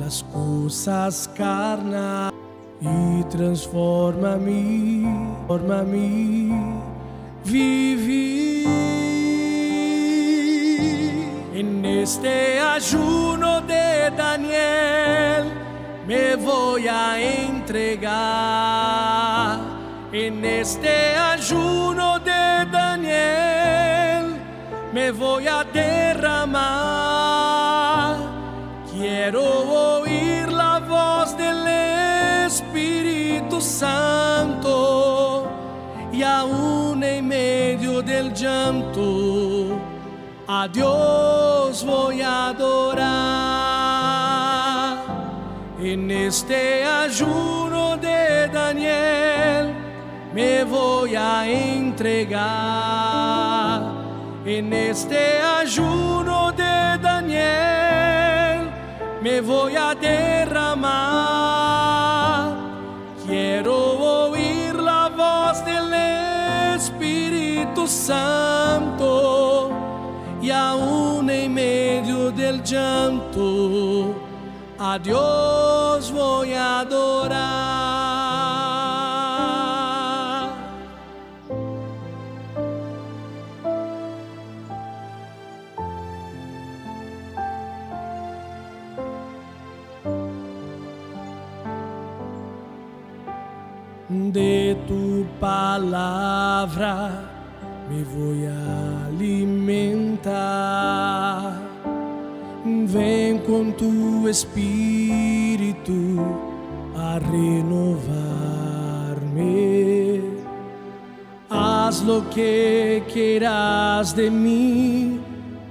las cosas carnales y transforma mi, forma mi vivir. En este ayuno de Daniel me voy a entregar. En este ayuno de Daniel me voy a derramar. Quiero oír la voz del Espíritu Santo y aún en medio del llanto a Dios voy a adorar. En este ayuno de Daniel me voy a entregar. En este ayuno de Daniel me voy a derramar. Quiero oír la voz del Espíritu Santo y aún en medio del llanto a Dios voy a adorar. De tu palabra me voy a alimentar. Ven con tu espíritu a renovarme. Haz lo que quieras de mí,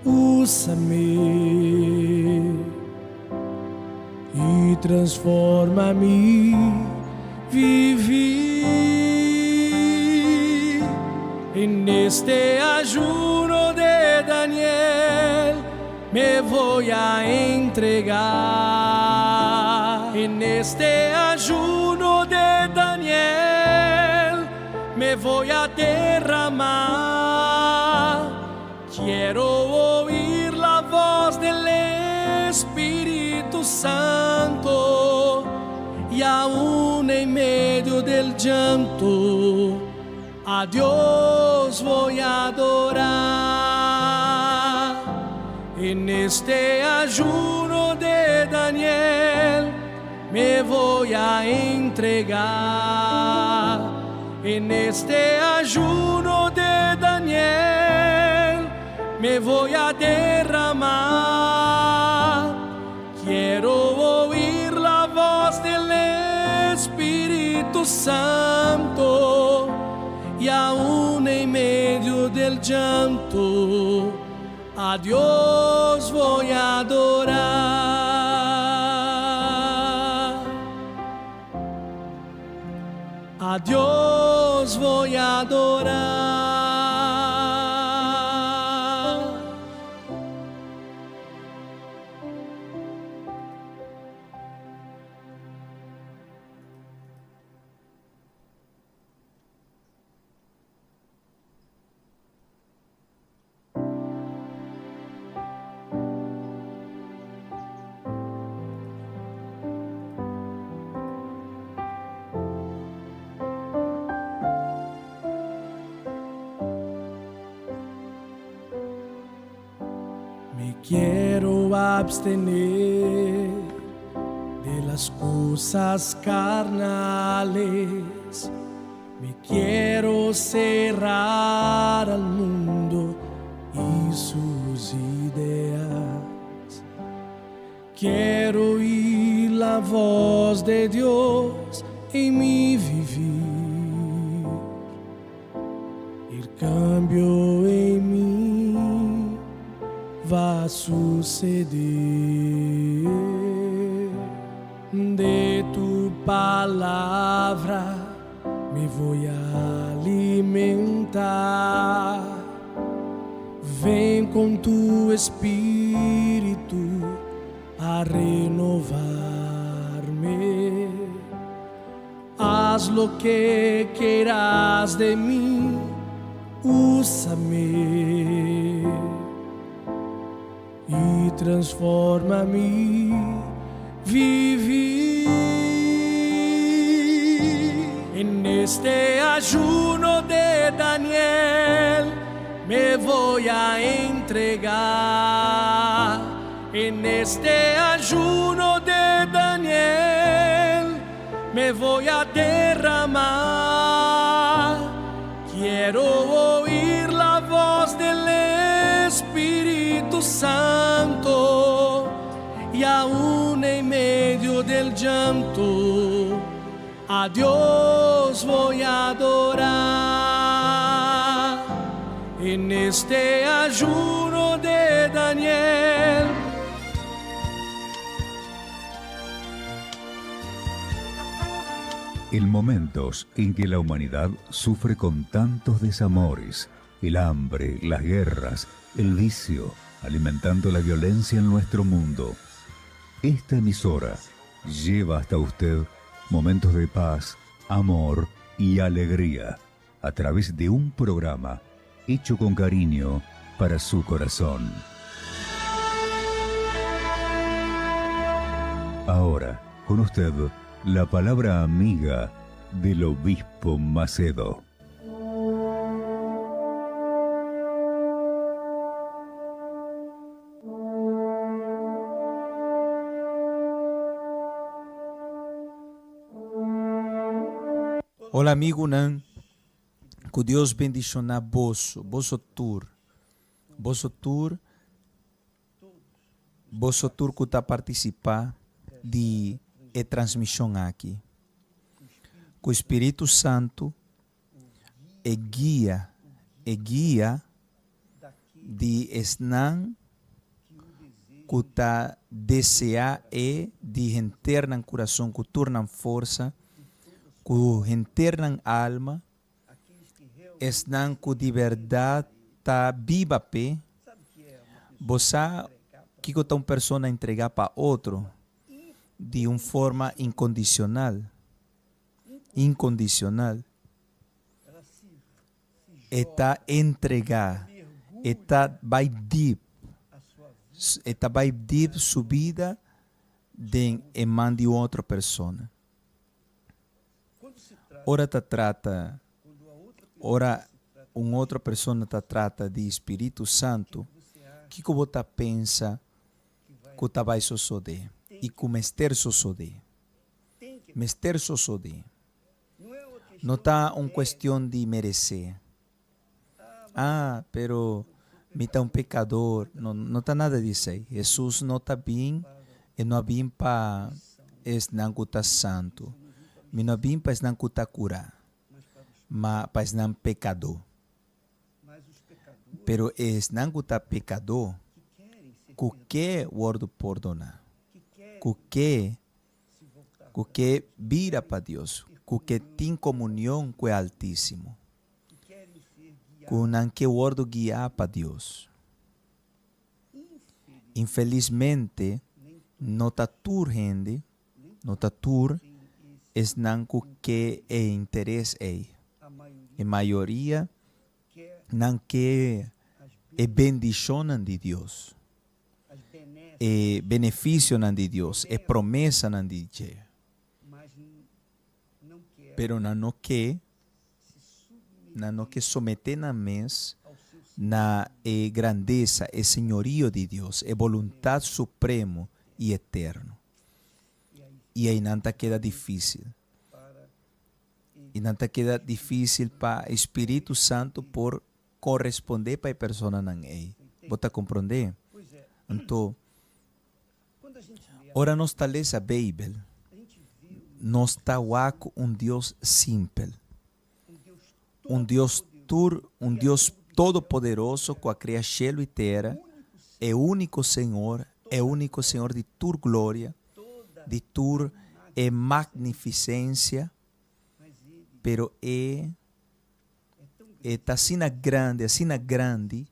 úsame y transforma mi vivir. En este ayuno de Daniel me voy a entregar. En este ayuno de Daniel me voy a derramar. Quiero oír la voz del Espíritu Santo y aún en medio del llanto a Dios voy a adorar. En este ayuno de Daniel me voy a entregar. En este ayuno de Daniel me voy a derramar. Quiero oír la voz del Espíritu Santo y aún en medio del llanto a Dios voy a adorar. A Dios voy a adorar. Me quiero abstener de las cosas carnales. Me quiero cerrar al mundo y sus ideas. Quiero oír la voz de Dios en mi vivir. El cambio en mí va a suceder. De tu palabra me voy a alimentar. Ven con tu espíritu a renovarme. Haz lo que quieras de mí, úsame y transforma mi vivir. En este ayuno de Daniel me voy a entregar. En este ayuno de Daniel me voy a derramar. Quiero oír la voz del Espíritu Santo y aún en medio del llanto a Dios voy a adorar. En este ayuno de Daniel. En momentos en que la humanidad sufre con tantos desamores, el hambre, las guerras, el vicio, alimentando la violencia en nuestro mundo, esta emisora lleva hasta usted momentos de paz, amor y alegría a través de un programa hecho con cariño para su corazón. Ahora, con usted, la palabra amiga del obispo Macedo. Hola amigunan, ku Dios bendishoná boso, boso tur, boso tur, boso tur ku ta partisipá di e transmishon aki. Ku Spiritu Santu e guia, e guia di esnan ku ta deseá e di henter nan kurason, ku tur nan forsa, ku henter nan alma, esnan ku di bèrdat ta biba p'e. Bo sa kiko ta un persona entregá pa otro di un forma inkondisional? Inkondisional. E ta entregá, e ta bai dip, e ta bai dip su bida den e man di un otro persona. Ora ta trata, ora un otro persona ta trata di Spiritu Santu, kiko bo ta pensa ku ta bai sosodé i ku mester sosodé? Mester sosodé. No ta un cuestion di merece. Ah, pero mi ta un pecador. No, no ta nada di esey. Hesus no ta bin, e no a bin pa esnan cu ta santo. Mi no a bin pa esnan cu ta cura, ma pa esnan pecador. Pero esnan cu ta pecador, cu ke wordo pordona, cu ke ku ke bira pa Dios, ku ke tin komunion ku e Altísimo, ku nan ke wòrdu guiá pa Dios. Infelismente, no ta tur hende, no ta tur esnan ku ke e interes ei. E mayoria nan ke e bendishonnan di Dios. E beneficionan di Dios, e promesanan di dje. Pero nan no ke, nan no ke somete nan mes na e grandesa, e señorio di Dios, e boluntad supremo i eterno. I einan ta keda dificil. I nan ta keda dificil pa e Spiritu Santo por Corespondé pa e personanan ei. Bo ta comprendé? Anto, ora nos ta lesa Beibel, nos ta wak un Dios simpel, un Dios tur, un Dios todopoderoso cu a crea shelu i tera, e único Señor, e único Señor di tur gloria, di tur e magnificencia, pero e E ta asina grandi, asina grandi,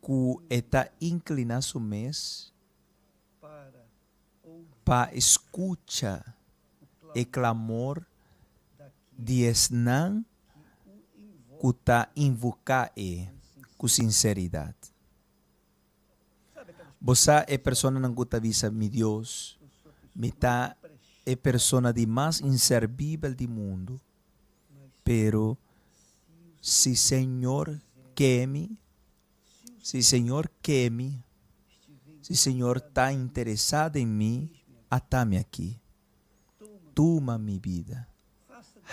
ku e ta inkliná su mes pa skucha e klamor di esnan ku ta invoká e ku sinseridat. Bo sa e personanan ku ta bisa, Mi Dios, mi ta e persona di mas inserbibel di mundu, pero si Señor ke mi, si Señor ke mi, si Señor ta interesá den mi, ata mi aki. Tuma mi bida.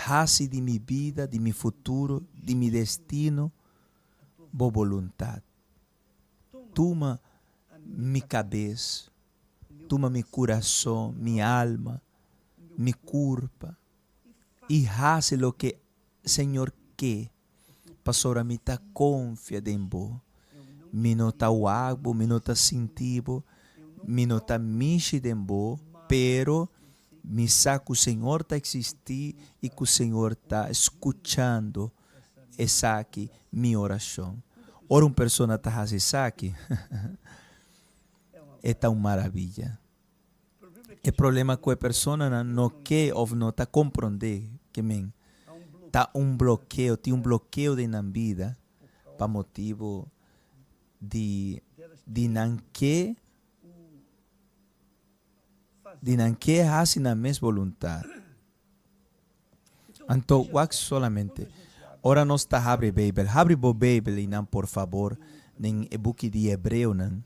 Hasi di mi bida, di mi futuro, di mi destino, bo boluntat. Tuma mi kabes, tuma mi kurason, mi alma, mi kurpa, i hasi loke Señor ke, pasobra mi ta konfia den bo. Mi no ta wak bo, mi no ta sinti bo, mi no ta mishi den bo, pero mi sa ku Señor ta eksistí i ku Señor ta skuchando esaki mi orashon. Ora un persona ta hasi esaki, e ta un maravilla. E problema ku e personanan no ke òf no ta komprondé ke men ta un blokeo, tin un blokeo den nan bida pa motibu di di nan ke di nan ke hasi nan mes boluntat. Anto wak solamente ora nos ta habri Beibel. Habri bo Beibel einan por fabor den e buki di Hebreonan.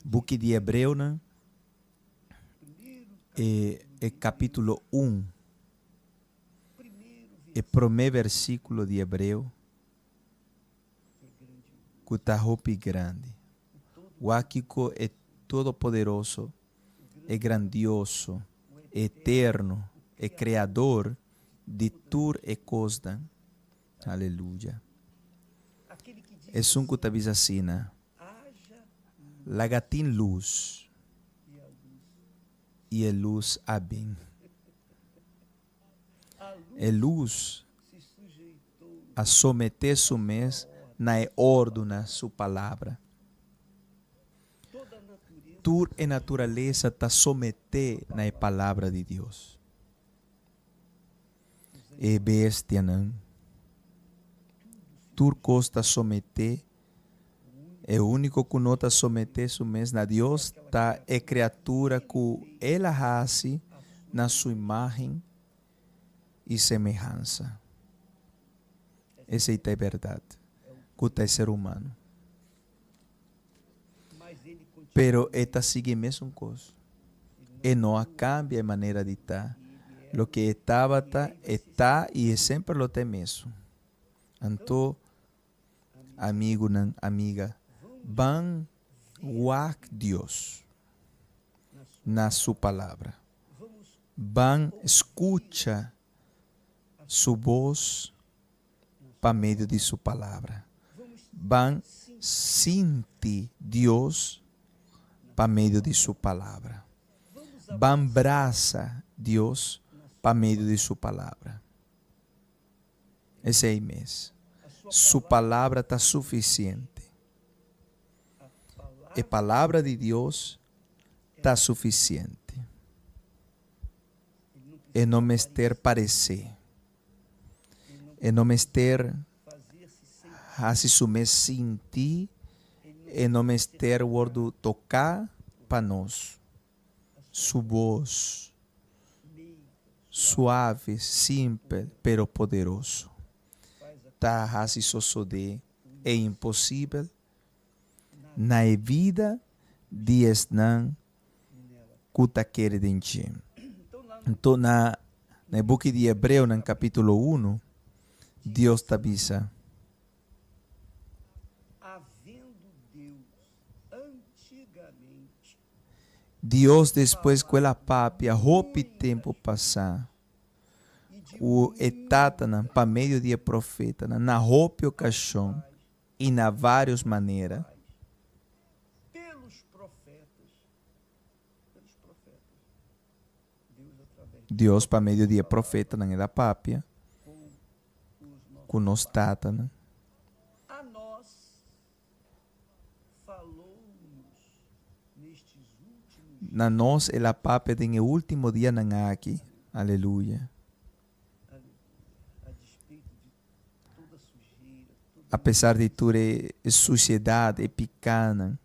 Buki di Hebreonan e e kapitulo un, e promé versíkulo di Hebreo ku ta hopi grandi. Wak kiko e Todopoderoso e Grandioso, e Eterno, e Kreador di tur e kosnan. Aleluya. Esun ku ta bisa asina, Laga tin lus, i e lus a bin. E lus a someté su mes na e òrdu na su palabra. Tur e naturalesa ta someté na e Palabra di Dios. E bestianan, tur kos ta someté. E úniko ku no ta someté su mes na Dios ta e kriatura ku El a hasi na su imágen i semehansa. Esei ta e bèrdat ku ta e ser humano. Pero e ta sigui mesun kos. E no a kambia e manera di ta. Loke e tabata, e ta i e semper lo ta e mesun. Anto, amigunan, amiga, ban wak Dios na su Palabra. Ban skucha su bos pa medio di su Palabra. Ban sinti Dios pa medio di su Palabra. Ban brasa Dios pa medio di su Palabra. Esei mes. Su Palabra ta sufisiente. E Palabra di Dios ta sufisiente. E no mester paresé. E no mester hasi su mes sinti, e no mester wordu toká pa nos. Su bos suave, simpel, pero poderoso, ta hasi sosodé e imposibel na e bida di esnan ku ta kere den dje. Anto na e buki di Hebreonan kapítulo unu, Dios ta bisa. Dios despues ku el a papia hopi tempu pasá ku e tatanan pa medio di e profetanan na hopi okashon i na vários manera. Dios pa medio di e profetanan el a papia ku nos tatanan. Na nos el a papia den e último dianan aki. Aleluya. Apesar di tur e sushedat, e pikánan,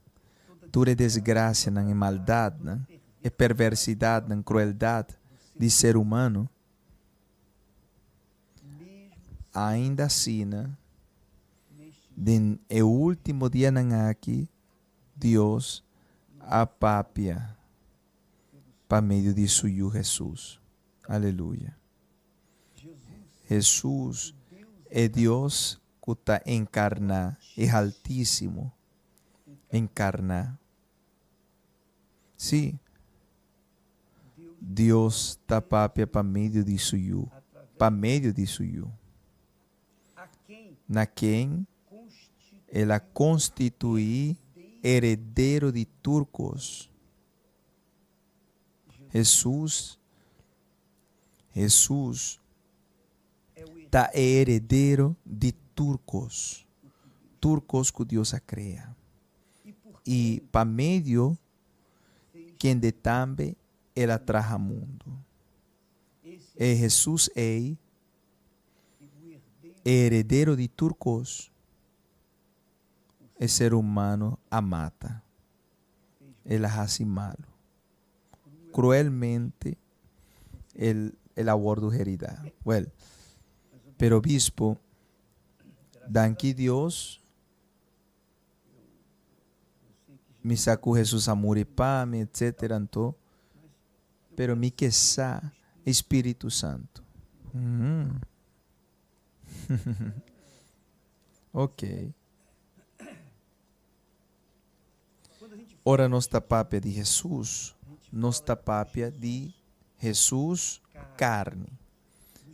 Tur e desgrasianan, e maldatnan, e perversidatnan, krueldat di ser humano, ainda asina, den e último dianan aki, Dios a papia pa medio di su Yu Hesus. Aleluya! Hesus, e Dios ku ta enkarná, e Haltísimo enkarná. Sí, Dios ta papia pa medio di su Yu, pa medio di su Yu, na ken el a konstituí heredero di tur kos. Hesus, Hesus ta e heredero di tur kos, tur kos ku Dios a krea. I pa medio kende tambe el a traha mundu. E Hesus ei, e heredero di tur kos, e ser humano a mata. El a hasi malu. Cruelmente el el a wordo herida. Well, pero obispo, danki Dios, mi sa cu Hesus a muri pa mi, etcetera, anto, pero mi ke sa e Spiritu Santo. Mm. Ok. Ora nos ta papia di Hesus, nos ta papia di Hesus karni,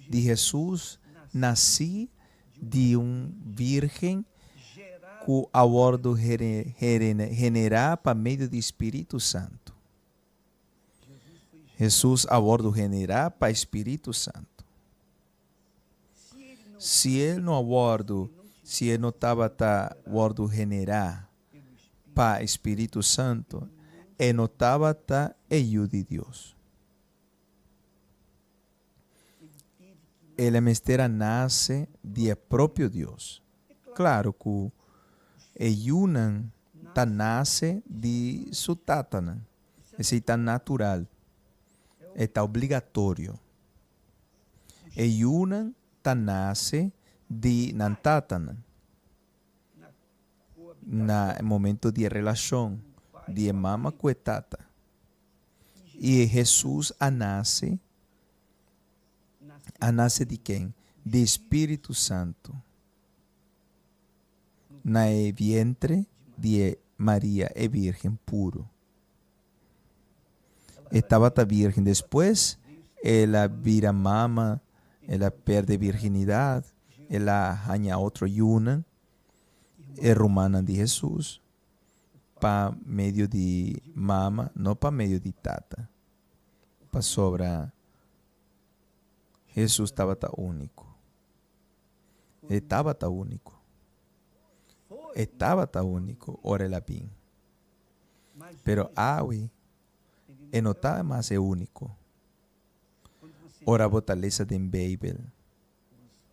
di Hesus nasí di un vírgen ku a wòrdu generá pa medio di spiritu santu. Hesus a wòrdu generá pa spiritu santu. Si el no a wòrdu, si e no tabata wòrdu generá pa e Spiritu Santu, e no tabata e Yu di Dios. El a mester a nase di e propio Dios. Klaru ku e yunan ta nase di su tatanan. Esei ta natural. E ta obligatorio. E yunan ta nase di nan tatanan na e momento di e relashon di e mama ku e tata. I Hesus a nase, a nase di ken? Di Spiritu Santu na e vientre di e Maria e Virgen puru. E tabata virgen. Despues el a bira mama, el a perde virginidad, el a haña otro yunan, e rumannan di Hesus, pa medio di mama, no pa medio di tata, pasobra Hesus tabata úniko. E tabata úniko. E tabata úniko ora el a bin. Pero awe e no ta mas e úniko. Ora bo ta lesa den Beibel,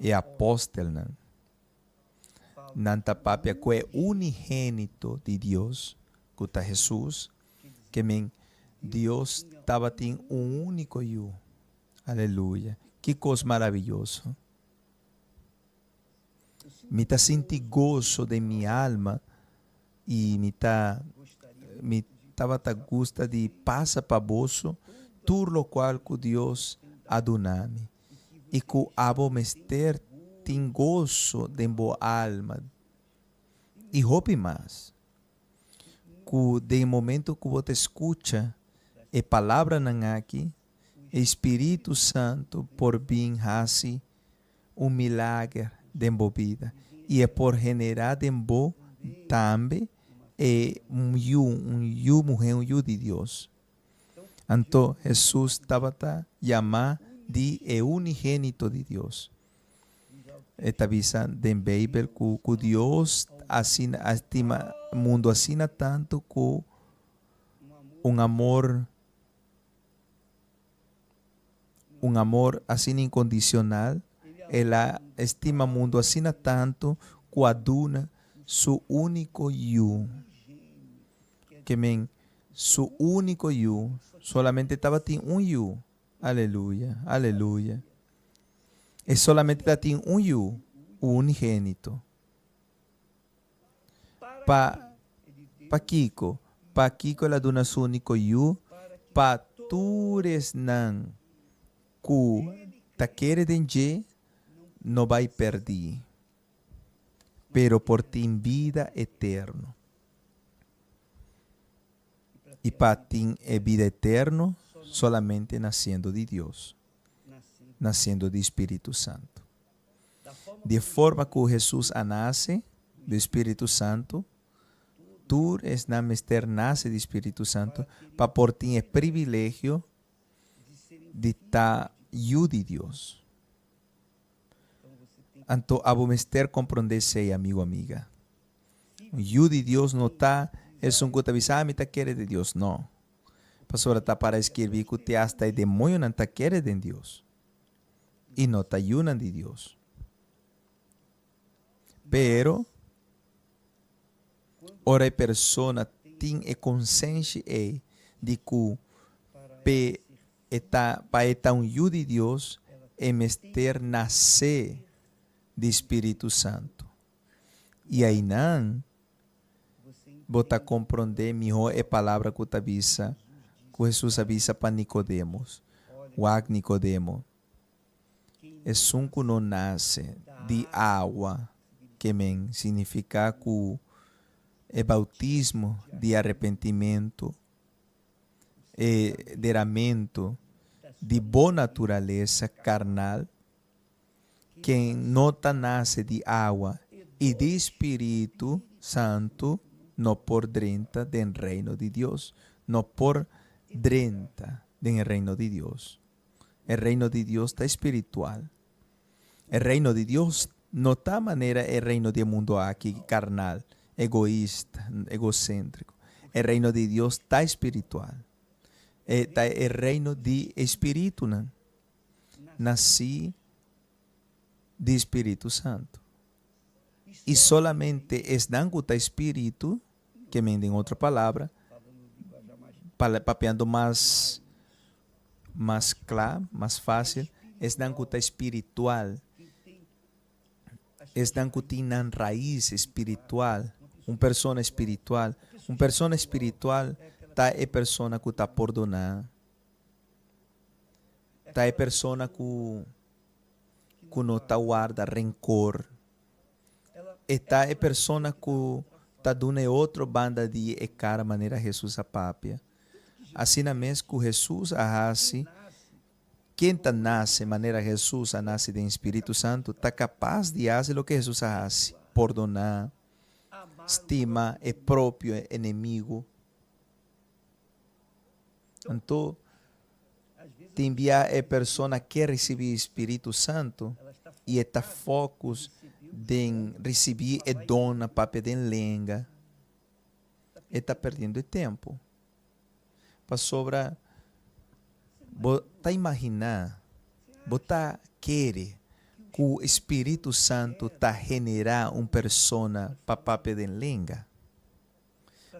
e apòstelnan, nan ta papia ku e unigénito di Dios, ku ta Hesus, ke men Dios tabatin un úniko Yu. Aleluya! Ki kos maraviyoso! Mi ta sinti goso den mi alma i mi ta mi tabata gusta di pasa pa boso tur lokual ku Dios a duna mi i ku abo mester tin goso den bo alma i hopi mas ku den e momento ku bo ta skucha e palabranan aki e Spiritu Santu por bin hasi un milager den bo bida i e por generá den bo tambe e un yu, un yu muhé, un yu di Dios. Anto Hesus tabata yamá di e unigénito di Dios. E ta bisa den Beibel ku ku Dios asina a stima mundu asina tantu ku un amor Un amor asina incondicional, El a estima mundu asina tantu cu a duna Su unico Yu. Ke men su úniko yu, solamente tabatin un yu. Aleluya, aleluya. E solamente tabatin un yu, unigénito. Pa, pakiko? Pakiko el a duna su úniko yu? Pa tur esnan ku ta kere den dje no bai pèrdí, pero por tin bida eterno. I pa tin e bida eterno solamente nasiendo di Dios, nasiendo di Spiritu Santu. Di e forma ku Hesus a nase di Spiritu Santu, tur esnan mester nase di Spiritu Santu pa por tin e privilegio di ta yu di Dios. Anto abo mester komprondé esei, amigu, amiga. Un yu di Dios no ta esun ku ta bisa, Ah, mi ta kere den Dios. No. Pasobra ta para skirbí ku te asta e demoñonan ta kere den Dios i no ta yunan di Dios. Pero, ora e persona tin e konsenshi ei di ku p'e e ta pa e ta un yu di Dios, e mester nase di spiritu santu. I einan bo ta komprondé mihó e palabra ku ta bisa ku Hesus a bisa pa Nikodemos, Wak Nikodemo, esun ku no nase di awa ke men signifiká ku e boutismo di arepentimentu, e deramentu di bo naturalesa karnal, Ken no ta nase di awa i di spiritu santu no por drenta den Reino di Dios, no por drenta den e Reino di Dios. E Reino di Dios ta spiritual. E Reino di Dios no ta manera e reino di e mundu aki, karnal, egoista, egoséntriko. E Reino di Dios ta spiritual. E ta e reino di e spiritunan. Nací di Spiritu Santu. I solamente esnan ku ta spiritu, ke men den otro palabra, papiando mas mas kla, mas fásil, esnan ku ta spiritual, esnan ku tin nan rais spiritual, un persona spiritual, un persona spiritual ta e persona ku ta pordoná. Ta e persona ku ku no ta warda renkor. E ta e persona ku ta duna e otro banda di e kara manera Hesus a papia. Asina mes ku Hesus a hasi, ken ta nase manera Hesus a nase den Spiritu Santu ta kapas di hasi loke Hesus a hasi, pordoná, stima e propio enemigu. Anto, tin bia e persona ke risibí spiritu santu i e ta focus den risibí e don na papia den lenga, e ta perdiendo e tempu. Pasobra bo ta imaginá, bo ta kere ku spiritu santu ta generá un persona pa papia den lenga?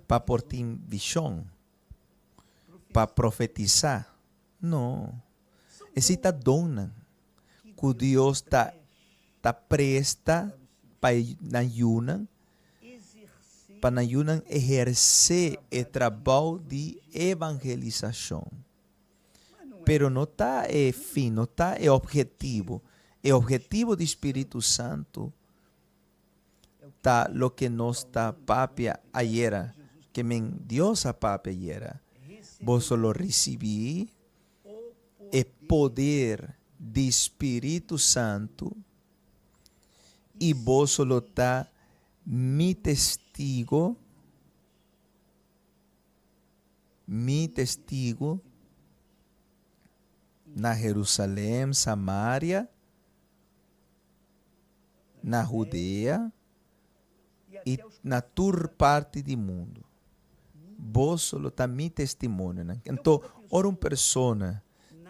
Pa por tin vishon? Pa profetisá? No. Esei ta donnan ku Dios ta ta presta pa nan yunan, pa nan yunan ehersé e trabou di evangelisashon. Pero no ta e fin, no ta e ophetivo. E ophetivo di spiritu santu ta loke nos ta papia ayera, ke men Dios a papia ayera, Boso lo risibí e poder di Spiritu Santu i boso lo ta mi testigo, mi testigo na Jerusalem, Samaria, na Hudea i na tur parti di mundu. Boso lo ta mi testimonionan. Anto, ora un persona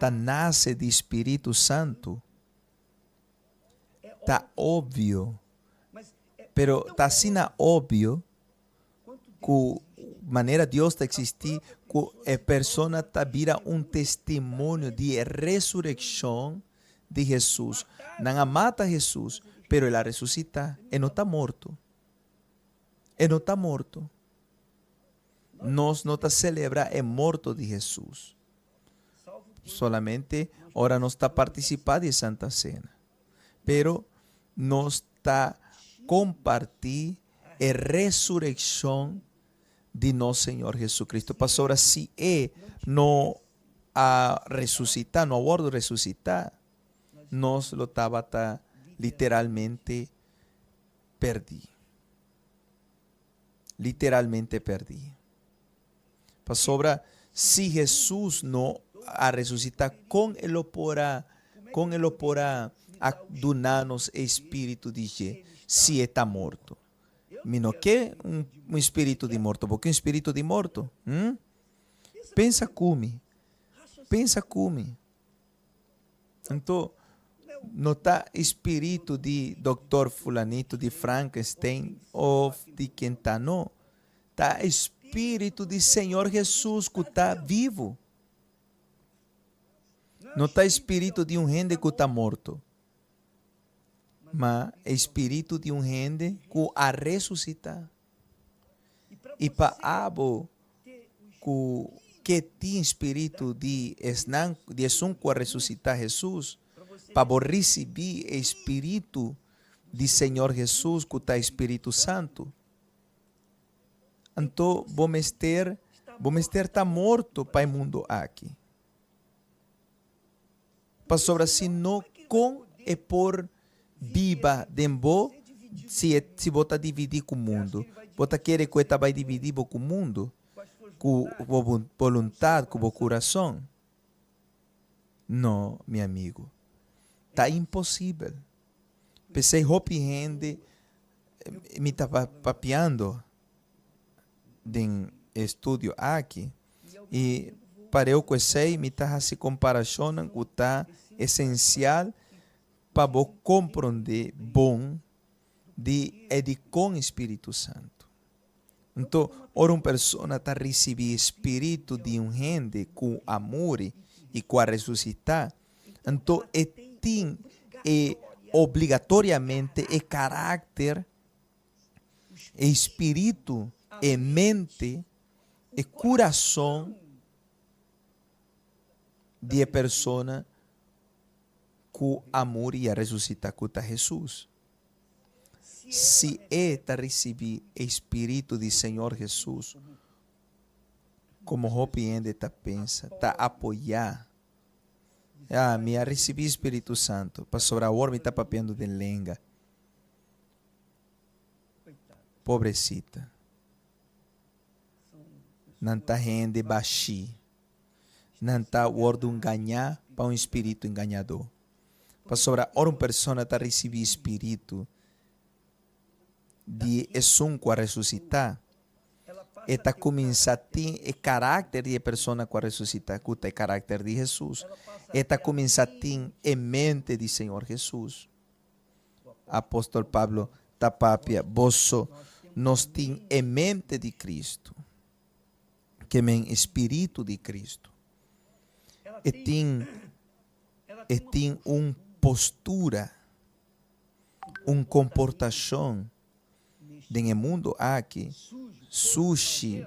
ta nase di spiritu santu, ta obvio, pero ta asina obvio ku Manera Dios ta eksistí, ku e persona ta bira un testimonio di e resurekshon di Hesus. Nan a mata Hesus, pero el a resusitá. E no ta morto. E no ta morto. Nos no ta selebrá e morto di Hesus. Solamente ora nos ta partisipá di e Santa Sena. Pero nos ta kompartí e resurekshon di nos Señor Jesucristo. Pasobra si E no a resusitá, no a wòrdu resusitá, nos lo tabata literalmente pèrdí. Literalmente pèrdí. Pasobra si Hesus no a resusitá, kon e lo por a, kon e lo por a duna nos e spiritu di dje si e ta morto? Mi no ke un spiritu di morto, bo ke un spiritu di morto? Hm? Pensa ku mi, pensa ku mi. Anto, no ta e spiritu di Doktor Fulanito, di Frankenstein of di ken ta, no. Ta e spiritu di Señor Hesus ku ta vivo. No ta e spiritu di un hende ku ta morto, ma e spiritu di un hende ku a resusitá. I pa abo ku ke tin spiritu di esnan di esun ku a resusitá Hesus, pa bo risibí e spiritu di Señor Hesus ku ta e Spiritu Santu. Anto bo mester bo mester ta morto pa e mundu aki. Pasobra si no kon e por biba den bo si e si bo ta dividí ku mundu? Bo ta kere ku e ta bai dividí bo ku mundu, ku bo boluntat, ku bo kurason? No, mi amigu. Ta imposibel. P'esei hopi hende mi ta papiando den e studio aki i pareu ku esei mi ta hasi komparashonnan ku ta esensial pa bo komprondé bon di e dikon e spiritu santu. Anto, ora un persona ta risibí e spiritu di un hende ku a muri i ku a resusitá, anto e tin e obligatoriamente e karakter E spiritu, e mente, e kurason di e persona ku a muri i a resusitá, ku ta Hesus. Si e ta risibí e spiritu di Señor Hesus, komo hopi hende ta pensa, ta apoyá, Ah, mi a risibí spiritu santu, pasobra awor mi ta papiando den lenga. Pobrecita. Nan ta hende bashí. Nan ta wòrdu ngañá pa un spiritu engañadó. Pasobra ora un persona ta risibí spiritu di esun ku a resusitá, e ta kuminsá tin e karakter di e persona ku a resusitá, ku ta e karakter di Hesus. E ta kuminsá tin e mente di Señor Hesus. Apòstel Pablo ta papia, Boso nos tin e mente di Kristu, ke men e spiritu di Kristu. E tin e tin un postura, un komportashon den e mundu aki sushi,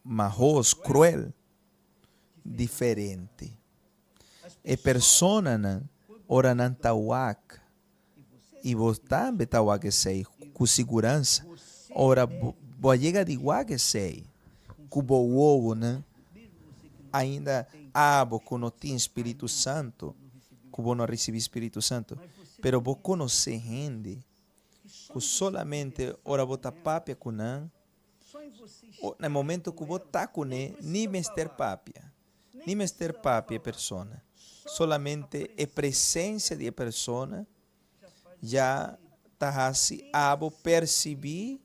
mahos, kruel, diferente. E personanan ora nan ta wak, i bo tambe ta wak esei ku siguransa, ora bo a yega di wak esei ku bo wowonan, ainda abo ku no tin Spiritu Santu, ku bo no a risibí Spiritu Santu, pero bo konosé hende ku solamente ora bo ta papia ku nan, na e momento ku bo ta kuné ni mester papia. Ni mester papia e persona, solamente e presencia di e persona ya ta haci abo percibi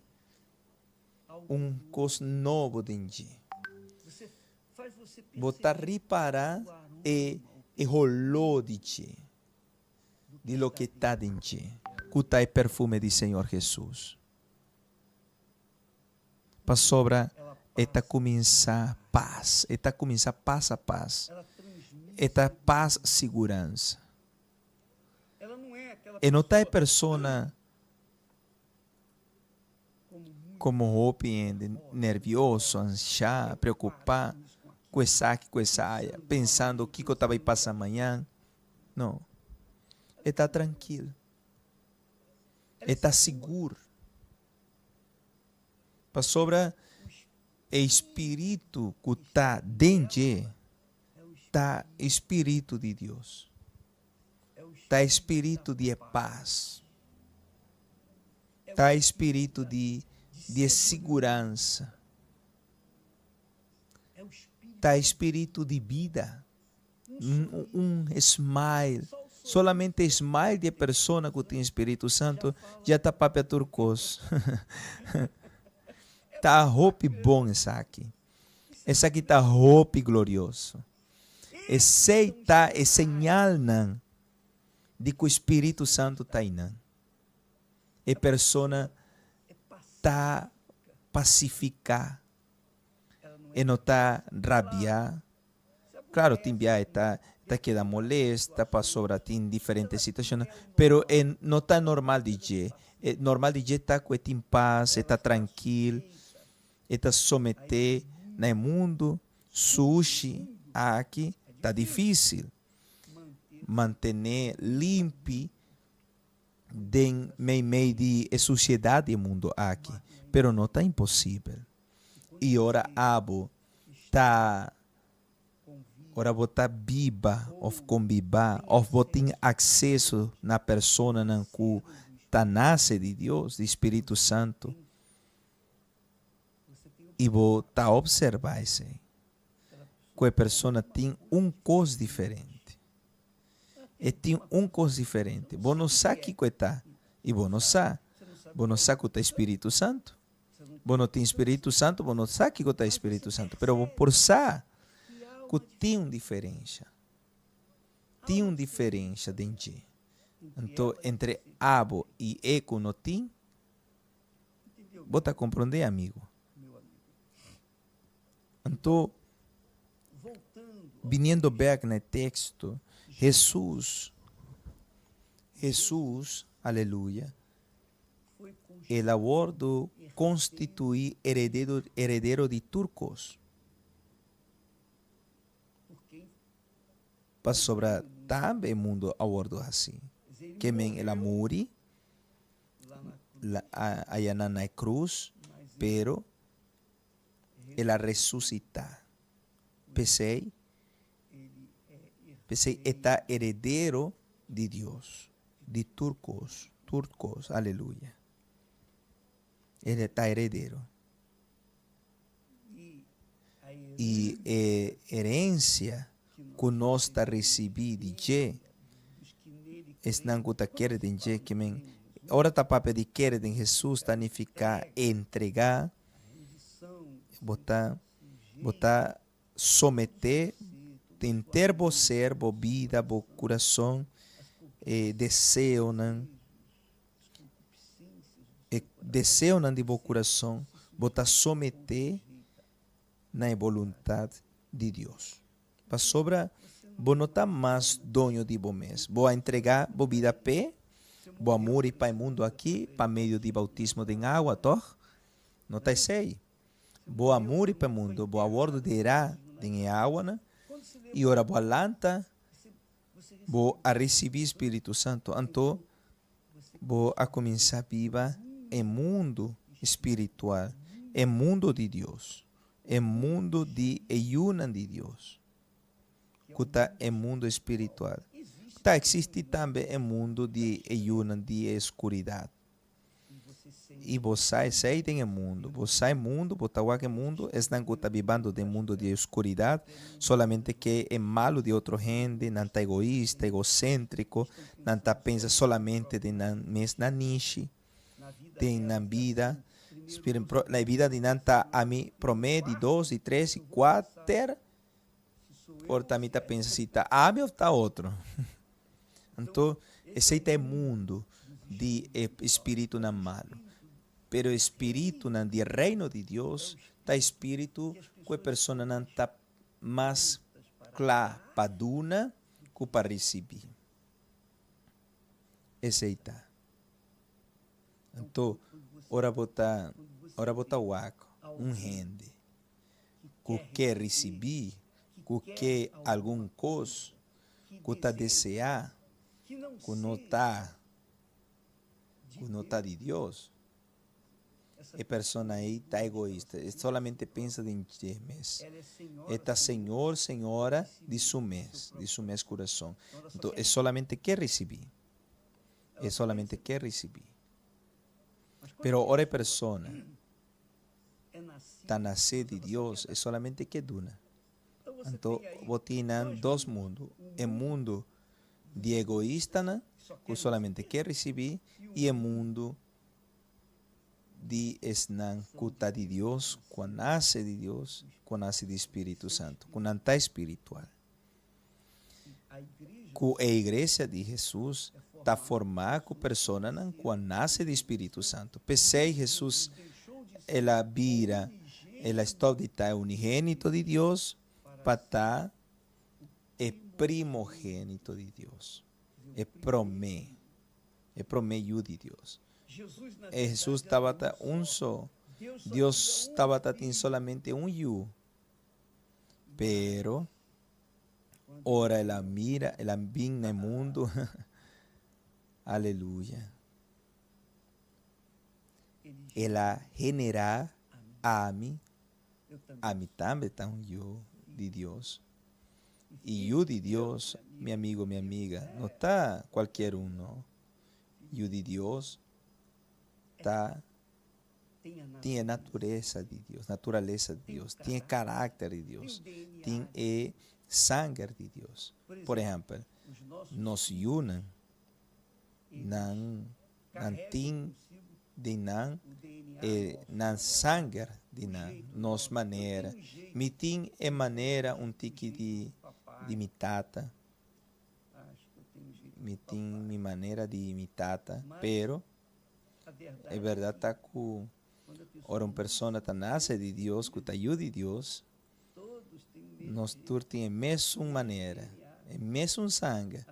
un cos nobo den dje. Bo ta ripara e e holó di dje, di loke ta den dje, cu ta e perfume di Señor Jesus. Pasobra E ta kuminsá pas, e ta kuminsá pasa pas. E ta pas siguransa. E no ta e persona komo hopi hende, nervioso, anshá, preokupá ku esaki, ku esaya, pensando kiko ta bai pasa mañan. No. E ta trankil. E ta sigur. Pasobra e spiritu ku ta den dje ta e spiritu di Dios, ta e spiritu di e pas, ta e spiritu di di e siguransa, ta e spiritu di bida. Un smile, solamente smile di e persona ku tin Spiritu Santu ya ta papia tur kos. Ta hopi bon esaki. Esaki ta hopi glorioso. Esei ta e señalnan di ku Spiritu Santu ta einan. E persona ta pasifiká, e no ta rabiá. Claro, tin bia e ta ta keda molesta pasobra tin diferente situacionnan, pero e no ta normal di dje. E normal di dje ta cu e tin pas, e ta trankil, e ta somete na e mundo sushi aki ta dificil mantene limpi den meimei di e suciedad di e mundo aki, pero no ta imposibel. I ora abo ta ora bo ta biba òf kombibá òf bo tin akseso na personanan ku ta nase di Dios, di Spiritu Santu, i bo ta opservá esei, ku e persona tin un kos diferente. E tin un kos diferente. Bo no sa kiko e ta, i bo no sa. Bo no sa ku ta e Spiritu Santu. Bo no tin Spiritu Santu, bo no sa kiko ta e Spiritu Santu, pero bo por sa ku tin un diferensha. Tin un diferensha den dje. Anto entre abo i e ku no tin, bo ta komprondé, amigu. Anto, biniendo bèk na e teksto, Hesus, Hesus, aleluya, El a wordo constitui heredero di tur cos, pasobra tambe e mundo a wordo haci. Ke men el a muri ayanan na e cruz, pero el a resucita. P'esey, p'esey e ta heredero di Dios. Di tur kos, tur kos, aleluya. E ta heredero. I e herensia ku nos ta risibí di dje, esnan ku ta kere den dje, ke men, ora ta papia di kere den Hesus ta nifiká entregá, bo ta, bo ta someté henter bo ser, bo bida, bo kurason, e deseonan, e deseonan di bo kurason, bo ta someté na e boluntat di Dios. Pasobra bo no ta mas doño di bo mes. Bo a entregá bo bida p'e, bo a muri pa e mundu akí pa medio di boutismo den awa, tòg? No ta esei? Bo a muri pa e mundu, bo a wòrdu derá den e awanan, i ora bo a lanta, bo a risibí Spiritu Santu. Anto bo a kuminsá biba e mundu spiritual, e mundu di Dios, e mundu di e yunan di Dios, ku ta e mundu spiritual. Ta eksistí tambe e mundu di e yunan di e skuridat. I bo sa esei den e mundu. Bo sa e mundu, bo ta wak e mundu, esnan ku ta bibando den mundu di e oskuridat, solamente ke e malu di otro hende, nan ta egoista, egoséntriko, nan ta pensa solamente den nan mes nanishi, den nan bida. Na e bida di nan ta ami promé, di dos, di tres, di kuater, por ta mi ta pensa si ta ami òf ta otro. Anto, esei ta e mundu di e spiritunan malu. Pero e spiritunan di e Reino di Dios Ta e spiritu ku e personanan ta mas kla pa duna ku pa risibí. Esei ta. Anto, ora bo ta, ora bo ta wak un hende ku ke risibí, ku ke algun kos, ku ta deseá, ku no ta, ku no ta di Dios, E persona ei ta egoista, e solamente pensa den dje mes. E ta señor, señora di su mes, di su mes kurason. Anto e solamente ke risibí. E solamente ke risibí. Pero ora e persona ta nasé di Dios, e solamente ke duna. Anto bo tin nan dos mundu, e mundu di egoistanan ku solamente ke risibí i e mundu di esnan ku ta di Dios, ku a nase di Dios, ku a nase di Spiritu Santu, ku nan ta spiritual. Ku e iglesia di Hesus ta formá ku personanan ku a nase di Spiritu Santu. P'esei Hesus el a bira, el a stòp di ta e unigénito di Dios pa ta e primogénito di Dios, e promé. E promé yu di Dios. E Hesus tabata un so. Dios tabata tin solamente un yu. Pero, ora el a mira, el a bin na e mundu, aleluya, el a generá ami, ami tambe ta un yu di Dios. I yu di Dios, mi amigo, mi amiga, no ta cualkier un no. Yu di Dios ta tin e naturesa di Dios, naturalesa di Dios, tin e karakter di Dios, tin e sanger di Dios. Por ehèmpel, nos yunan, nan Nan tin di nan e nan sanger di nan, nos manera. Mi tin e manera un tiki di di mi tata. Mi tin mi manera di mi tata, pero e berdad ta cu ora un persona ta nace di Dios, cu ta yu di Dios, nos tur tin e mesun manera, e mesun sanger,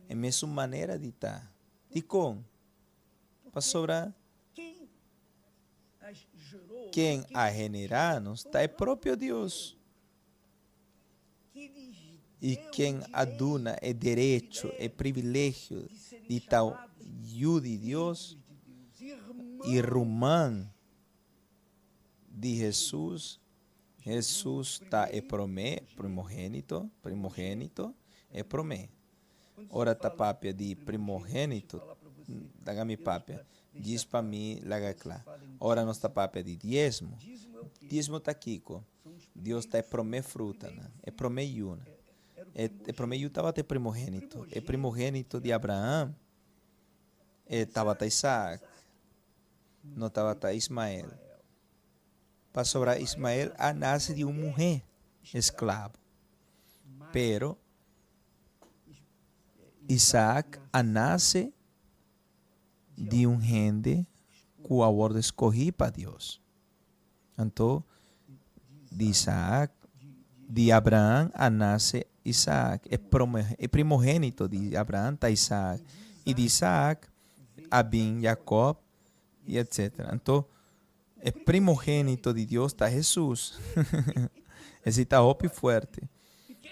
e mesun manera di ta. Dikon? Pasobra ken a generá nos ta e propio Dios. I ken a duna e derecho, e privilegio di ta yu di Dios i ruman di Hesus, Hesus ta e promé, primogénito, primogénito, e promé. Ora ta papia di primogénito, laga mi papia, djis pa mi laga kla. Ora nos ta papia di diesmo, diesmo ta kiko? Dios ta e promé frutanan, e promé yunan. E e promé yu tabata e primogénito. E primogénito di Abraham e tabata Isaac, no tabata Ismael. Pasobra Ismael a nase di un muhé esklabo. Pero Isaac a nase di un hende ku a wòrdu skohí pa Dios. Anto, di Isaac, di Abraham a nase Isaac, e prome, e primogénito di Abraham ta Isaac, i di Isaac a bin Jacob, i etcétera. Anto, e primogénito di Dios ta Hesus. Esei ta hopi fuerte.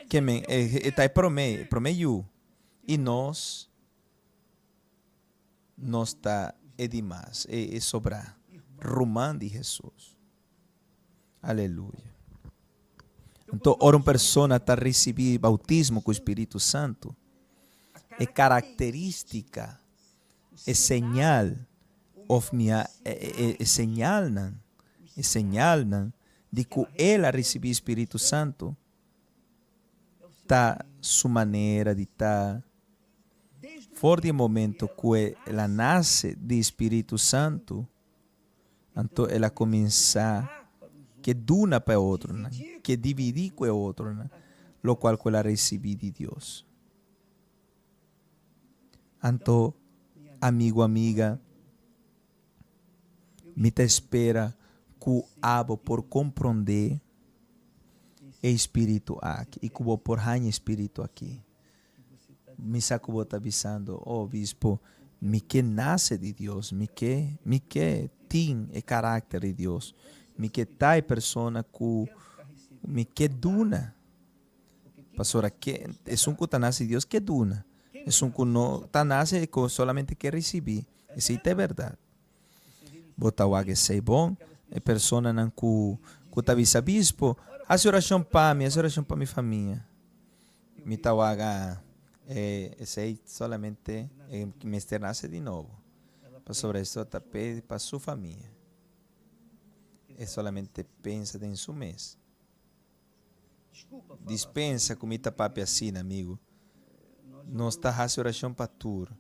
Ke men, e, e ta e promé, e promé yu. I nos, nos ta e dimas, e, e sobrá, ruman di Hesus. Aleluya. Anto, ora un persona ta risibí boutismo ku Spiritu Santu, e karakterístika E señal of mi a e señalnan, e señalnan di ku el a risibí Spiritu Santu ta su manera di ta for di e momento ku el a nase di Spiritu Santu, anto el a kuminsá ke duna pa e otronan, ke dividí ku e otronan lokual ku el a risibí di Dios. Anto, amigu, amiga, mi ta spera ku abo por komprondé e spiritu aki i ku bo por haña e spiritu aki. Mi sa ku bo ta bisando, Oh, obispo, mi ke nase di Dios, mi ke, mi ke tin e karakter di Dios, mi ke ta e persona ku mi ke duna. Pasobra ke, esun ku ta nase di Dios ke duna, esun ku no ta nase e ku solamente ke risibí. Esei ta e bèrdat. Bo ta wak esei bon? E personanan ku ku ta bisa, Bispo, hasi orashon pa mi, hasi orashon pa mi famia. Mi ta wak, ah, e esei solamente e mester nase di nobo, pasobra esto ta pedi pa su famia. E solamente pensa den su mes. Dispensa ku mi ta papia asina, amigu. Nos ta hasi orashon pa tur,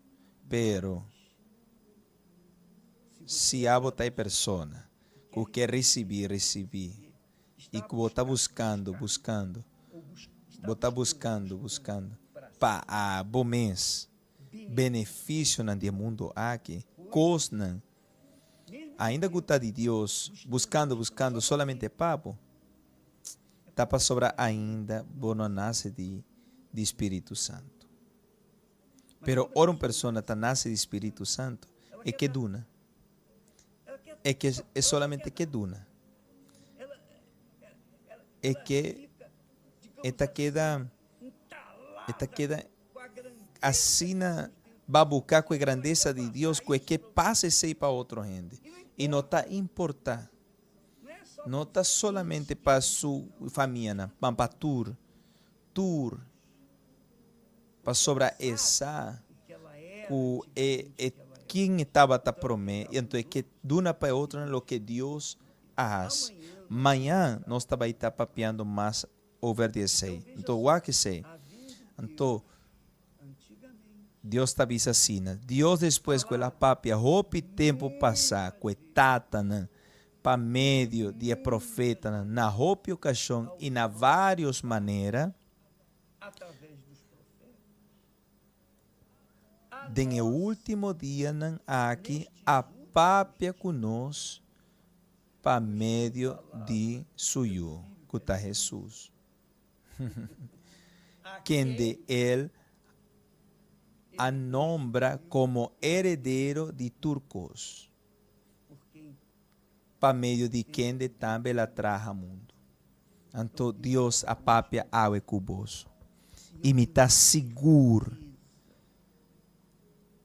pero si abo ta e persona ku ke risibí, risibí, i ku bo ta buskando, buskando, bo ta buskando, buskando pa abo mes benefisionan di e mundu aki, kosnan Ainda ku ta di Dios, buskando, buskando solamente pa bo, ta pasobra ainda bo no a nase di di Spiritu Santu. Pero ora un persona ta nase di Spiritu Santu, e ke duna. E ke, e solamente ke duna. E ke, e ta keda, e ta keda Asina babuká ku e grandesa di Dios ku e ke pasa esei pa otro hende. I no ta importá, no ta solamente pa su famianan, ma pa tur, tur, pasobra e sa ku e e ken e tabata promé, i anto e ke duna pa e otronan loke Dios a hasi. Mañan nos ta bai ta papiando mas over di esei. Anto wak esei. Anto Dios ta bisa asina, Dios despues ku el a papia hopi tempu pasá ku e tatanan pa medio di e profetanan na hopi okashon i na vários manera, den e último dianan aki a papia ku nos pa medio di su Yu, ku ta Hesus, kende el a nombra komo eredero di tur kos, pa medio di kende tambe el a traha mundu. Anto Dios a papia awe ku boso, i mi ta sigur,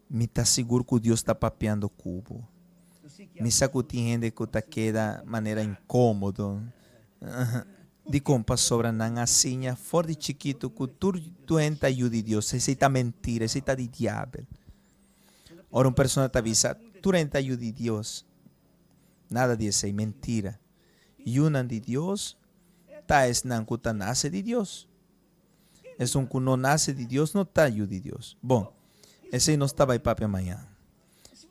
Mi ta sigur ku Dios ta papiando ku bo. Mi sa ku tin hende ku ta keda manera inkómodo. Dikon? Pasobra nan a siña for di chikitu ku tur hende ta yu di Dios. Esei ta mentira, esei ta di diabel. Ora un persona ta bisa, Tur hende ta yu di Dios, nada di esei, mentira. Yunan di Dios ta esnan ku ta nase di Dios. Esun ku no nase di Dios no ta yu di Dios. Bon, esei nos ta bai papia mañan.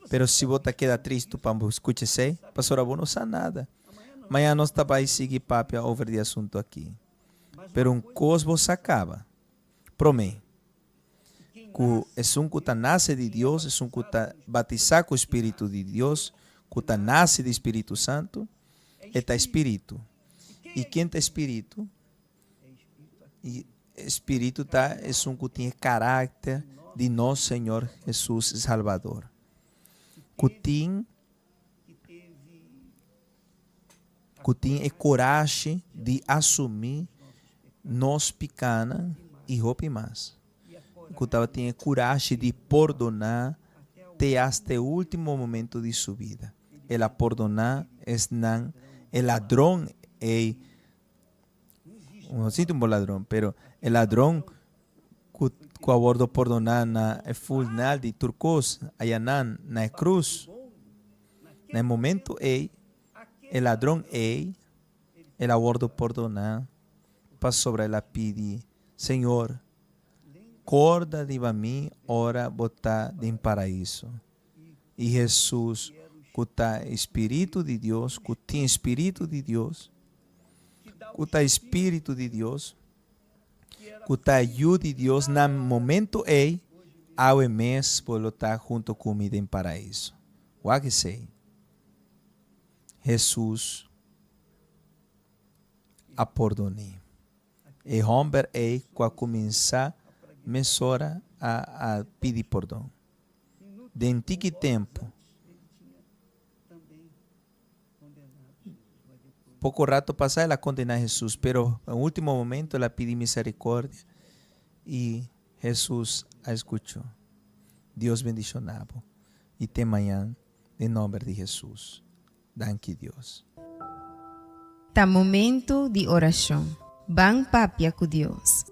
Pero si bo ta keda tristu pa bo skucha esei, pasobra bo no sa nada. Mañan nos ta bai sigui papia over di asuntu aki. Pero un kos bo sa kaba, promé, ku esun ku ta nase di Dios, esun ku ta batisá ku spiritu di Dios, ku ta nase di Spiritu Santu, e ta spiritu. I ken ta spiritu? I Spiritu ta esun ku tin e karakter di nos Señor Hesus Salbador, ku tin ku tin e kurashi di asumí nos pikanan i hopi mas, ku tabatin e kurashi di pordoná te asta e último momento di su bida. El a pordoná esnan, e ladron ei. No sinti un bon ladron, pero e ladron ku ku a wordo pordoná na e fulnal di tur kos, ayanan na e krus. Na e momento ei, e ladron ei, el a wordo pordoná pasobra el a pidi, Señor, korda riba mi ora bo ta den Paraiso. I Hesus, ku ta e Spiritu di Dios, ku tin Spiritu di Dios, ku ta e Spiritu di Dios, ku ta e Yu di Dios, na momento ei, awe mes bo lo ta hunto ku mi den Paraiso. Wak esei. Hesus. a pordon'é. E hòmber ei ku a kuminsá mesora a a pidi pordon. Den tiki tempu, poko rato pasá el a kondená Hesus, pero en último momento el a pidi miserikordia i Hesus a skuchó. Dios bendishoná bo i te mañan den nòmber di Hesus. Danki Dios. Ta momento di orashon. Ban papia ku Dios.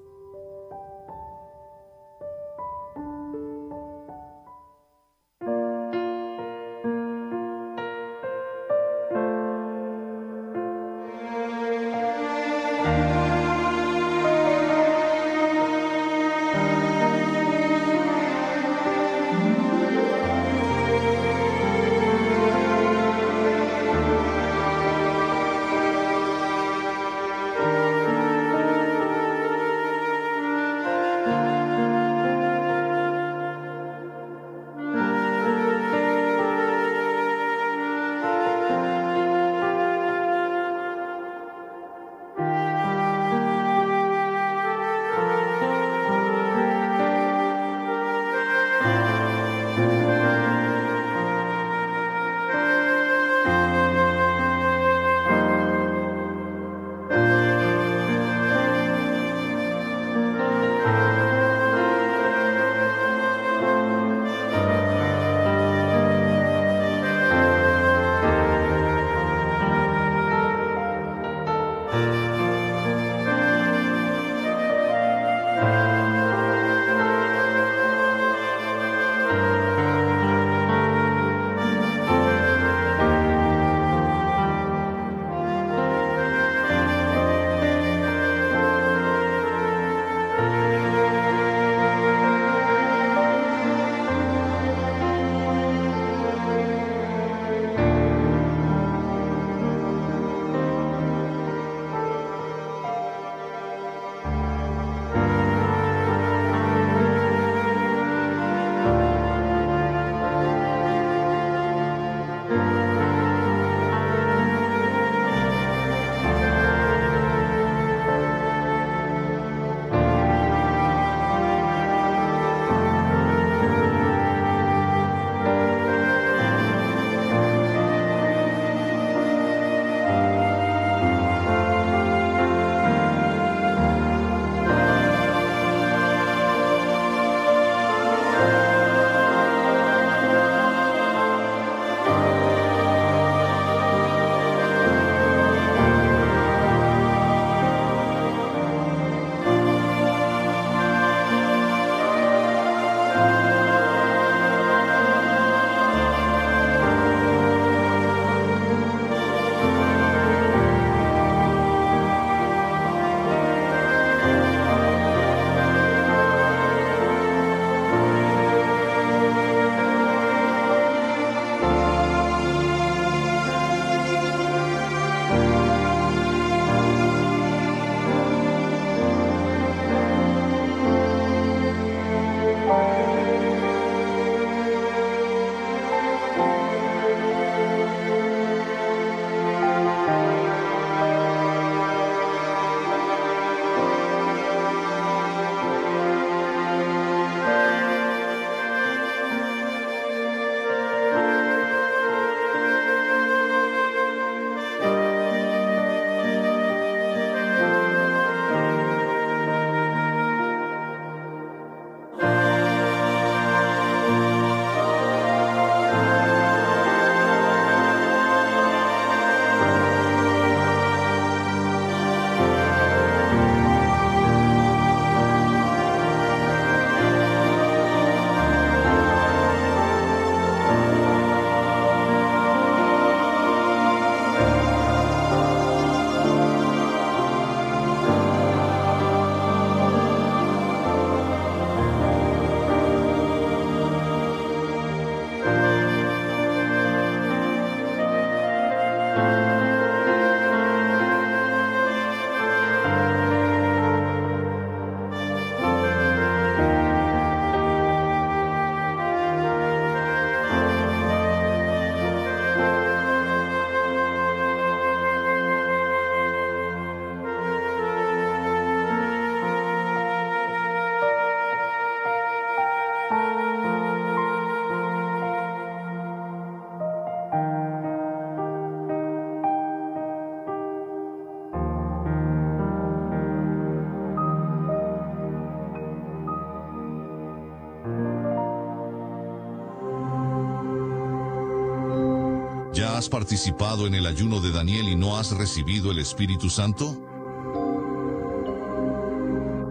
¿Has participado en el ayuno de Daniel y no has recibido el Espíritu Santo?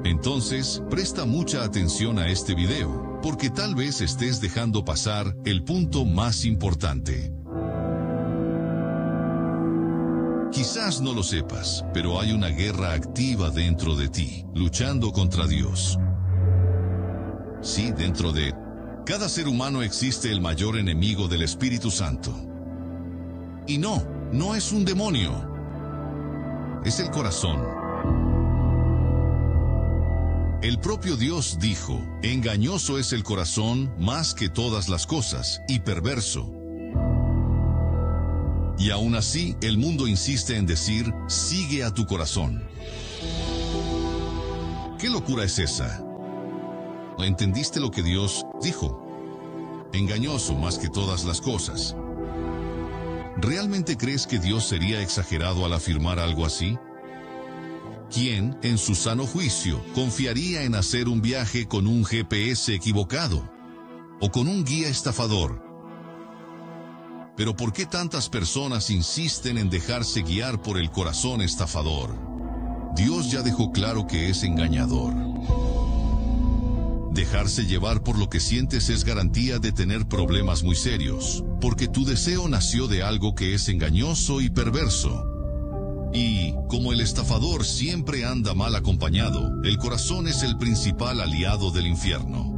Entonces, presta mucha atención a este video, porque tal vez estés dejando pasar el punto más importante. Quizás no lo sepas, pero hay una guerra activa dentro de ti, luchando contra Dios. Sí, dentro de cada ser humano existe el mayor enemigo del Espíritu Santo. Y no, no es un demonio. Es el corazón. El propio Dios dijo, engañoso es el corazón más que todas las cosas, y perverso. Y aún así, el mundo insiste en decir, sigue a tu corazón. ¿Qué locura es esa? ¿Entendiste lo que Dios dijo? Engañoso más que todas las cosas. ¿Realmente crees que Dios sería exagerado al afirmar algo así? ¿Quién, en su sano juicio, confiaría en hacer un viaje con un GPS equivocado? ¿O con un guía estafador? Pero ¿por qué tantas personas insisten en dejarse guiar por el corazón estafador? Dios ya dejó claro que es engañador. Dejarse llevar por lo que sientes es garantía de tener problemas muy serios, porque tu deseo nació de algo que es engañoso y perverso. Y, como el estafador siempre anda mal acompañado, el corazón es el principal aliado del infierno.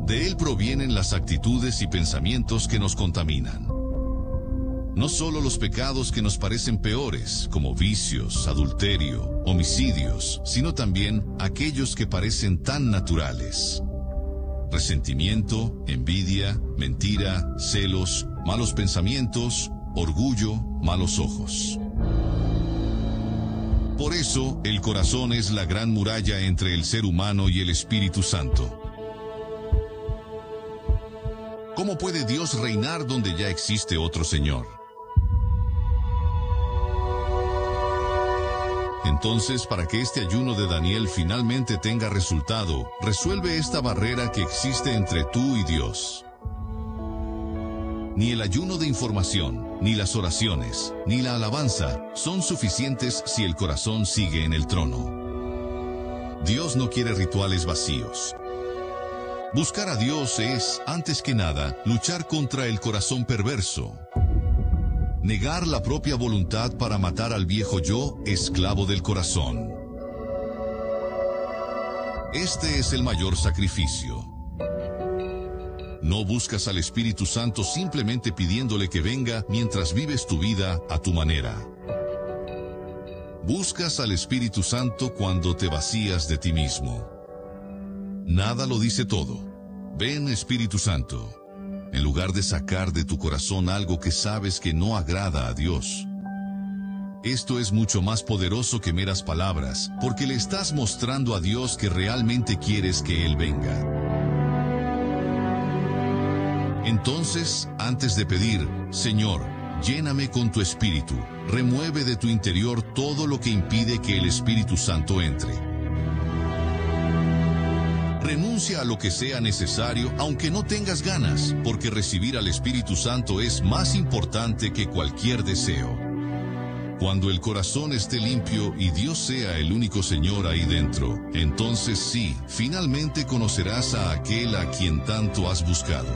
De él provienen las actitudes y pensamientos que nos contaminan. No solo los pecados que nos parecen peores, como vicios, adulterio, homicidios, sino también aquellos que parecen tan naturales. Resentimiento, envidia, mentira, celos, malos pensamientos, orgullo, malos ojos. Por eso, el corazón es la gran muralla entre el ser humano y el Espíritu Santo. ¿Cómo puede Dios reinar donde ya existe otro Señor? Entonces, para que este ayuno de Daniel finalmente tenga resultado, resuelve esta barrera que existe entre tú y Dios. Ni el ayuno de información, ni las oraciones, ni la alabanza son suficientes si el corazón sigue en el trono. Dios no quiere rituales vacíos. Buscar a Dios es, antes que nada, luchar contra el corazón perverso. Negar la propia voluntad para matar al viejo yo, esclavo del corazón. Este es el mayor sacrificio. No buscas al Espíritu Santo simplemente pidiéndole que venga mientras vives tu vida a tu manera. Buscas al Espíritu Santo cuando te vacías de ti mismo. Nada lo dice todo. Ven Espíritu Santo, en lugar de sacar de tu corazón algo que sabes que no agrada a Dios. Esto es mucho más poderoso que meras palabras, porque le estás mostrando a Dios que realmente quieres que Él venga. Entonces, antes de pedir, Señor, lléname con tu Espíritu, remueve de tu interior todo lo que impide que el Espíritu Santo entre. Renuncia a lo que sea necesario, aunque no tengas ganas, porque recibir al Espíritu Santo es más importante que cualquier deseo. Cuando el corazón esté limpio y Dios sea el único Señor ahí dentro, entonces sí, finalmente conocerás a aquel a quien tanto has buscado.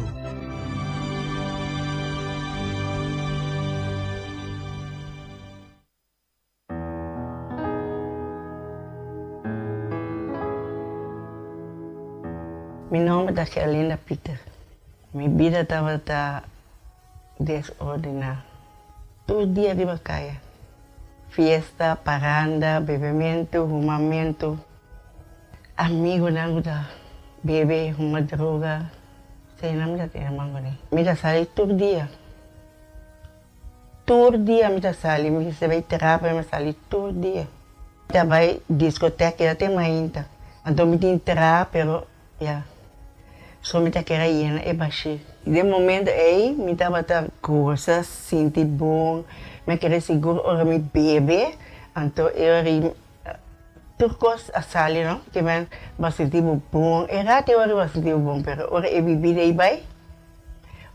Mi nomber ta Gerlinda Pieter. Mi bida tabata desordená. Tur dia riba kaya. Fiesta, paranda, bebementu, humamentu. Amigonan ku ta bebe, huma droga. Eseinan mi ta tene man kuné. Mi ta sali tur dia. Tur dia mi ta sali, mi mester bai terapia, mi sali tur dia. Mi ta bai discoteca keda te mainta, anto mi tin traha pero ya, so mi ta kere yena e bashí. Den momento ei mi tabata gosa, sinti bon, mi a kere sigur ora mi bebe, anto e ora ei tur kos a sali no, ke men bo a sinti bo bon, e rato e ora bo a sinti bo bon, pero ora e bibida ei bai.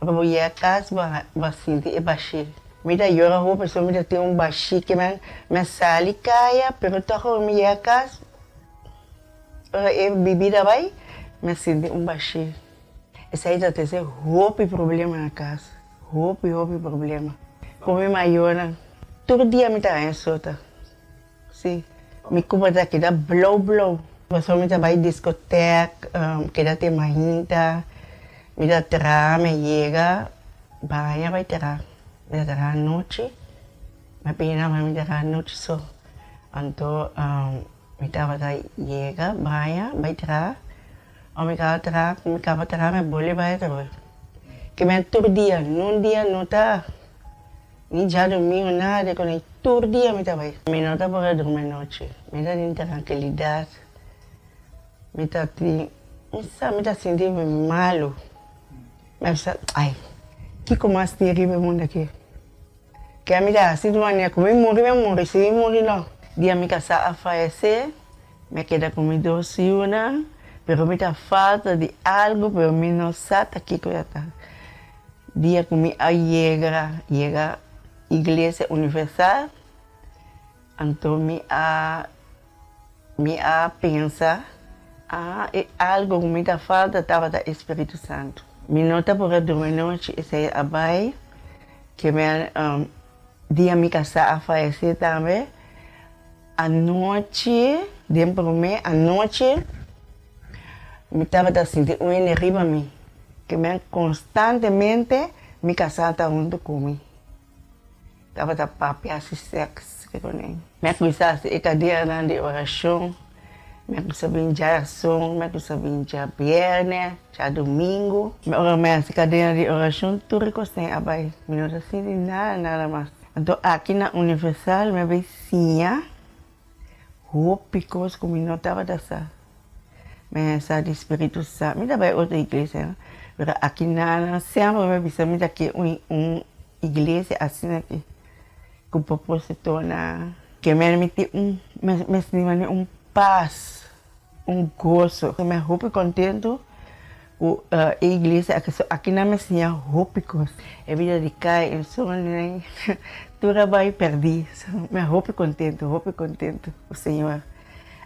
Ora bo yega kas bo a sinti e bashí. Mi ta yora hopi pasobra mi ta tin un bashí ke mi a sali kaya pero tòg ora mi yega kas ora e bibida bai mi a sinti un bashí. Esei ta trese hopi problema na kas, hopi hopi problema. Ku mi mayornan tur dia mi ta haña sota. Si, mi cuba ta keda blou blou. Pasobra mi ta bay discoteca, keda te mainta, mi ta traha, mi a yega baña bay traha, mi ta traha anochi, mi a pidi nan pa mi traha anochi so, anto mi tabata yega baña bay traha, ora mi caba traha, mi caba traha mi a bolbe bay atrobe, kimen tur dia, nun dia no ta. Ni djadomingo nada ku ni tur dia mi ta bai. Mi no ta por a drumi anochi. Mi ta tin trankilidat. Mi ta tin, mi sa mi ta sinti mi malu. Mi a bisa, ai, kiko mas tin riba e mundu aki? Ke mi ta hasi di manera ku mi muri, mi muri, si mi muri no. Dia mi kasá a fayesé, mi a keda ku mi dos yunan, pero mi ta falta di algu, pero mi no sa ta kiko ta ta. Dia ku mi a yega yega Iglesia Universal, anto mi a mi a pensa, ah, e algo ku mi ta falta tabata e Spiritu Santu. Mi no ta por a drumi nochi, esei a bai ke mi a dia mi kasá a fayesé tambe, anochi, den promé anochi. Mi tabata sinti un hende riba mi, ke men konstantemente mi kasá ta huntu ku mi. Tabata papia hasi sèks ku ne. Mi a kuminsá hasi e kadenanan di orashon, mi a kuminsá bin djarason, mi a kuminsá bin djabièrnè, djadumingu. Ora mi a hasi kadena di orashon tur e kosnan a bai, mi no ta sinti nada nada mas. Anto aki na Universal mi a bin siña Hopi kos ku mi no tabata sa. Mi a sa di Spiritu Santu. Mi ta bai otro iglesia, pero aki nan semper mi a bisa mi ta ke un iglesia asina aki ku propositonan ke mi tin un mi sinti manera un pas, un goso. Mi a hopi kontentu Ku e iglesia aki so aki nan mi siña hopi kos. E bida di kai en soño tur a bai pèrdí. Mi a hopi kontentu, hopi kontentu ku Señor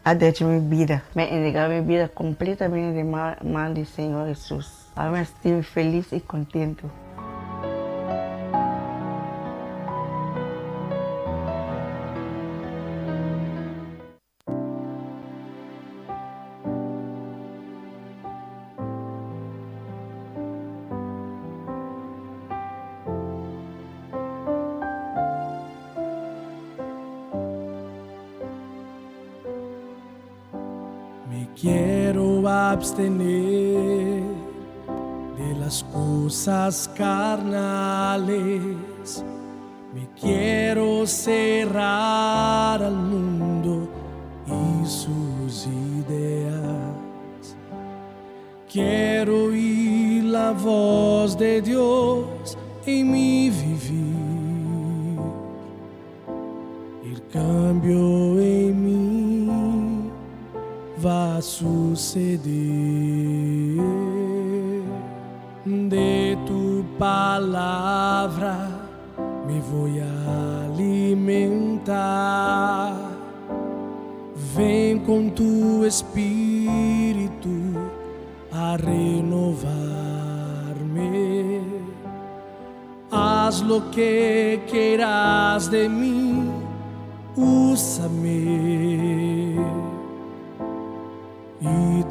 a drecha mi bida. Mi a entregá mi bida kompletamente den man di Señor Hesus. Awor mi a sinti felis i kontentu. Me quiero abstener de las cosas carnales. Me quiero cerrar al mundo y sus ideas. Quiero oír la voz de Dios en mi vivir. El cambio en mí va a suceder. De tu palabra me voy a alimentar. Ven con tu espíritu a renovarme. Haz lo que quieras de mí, úsame.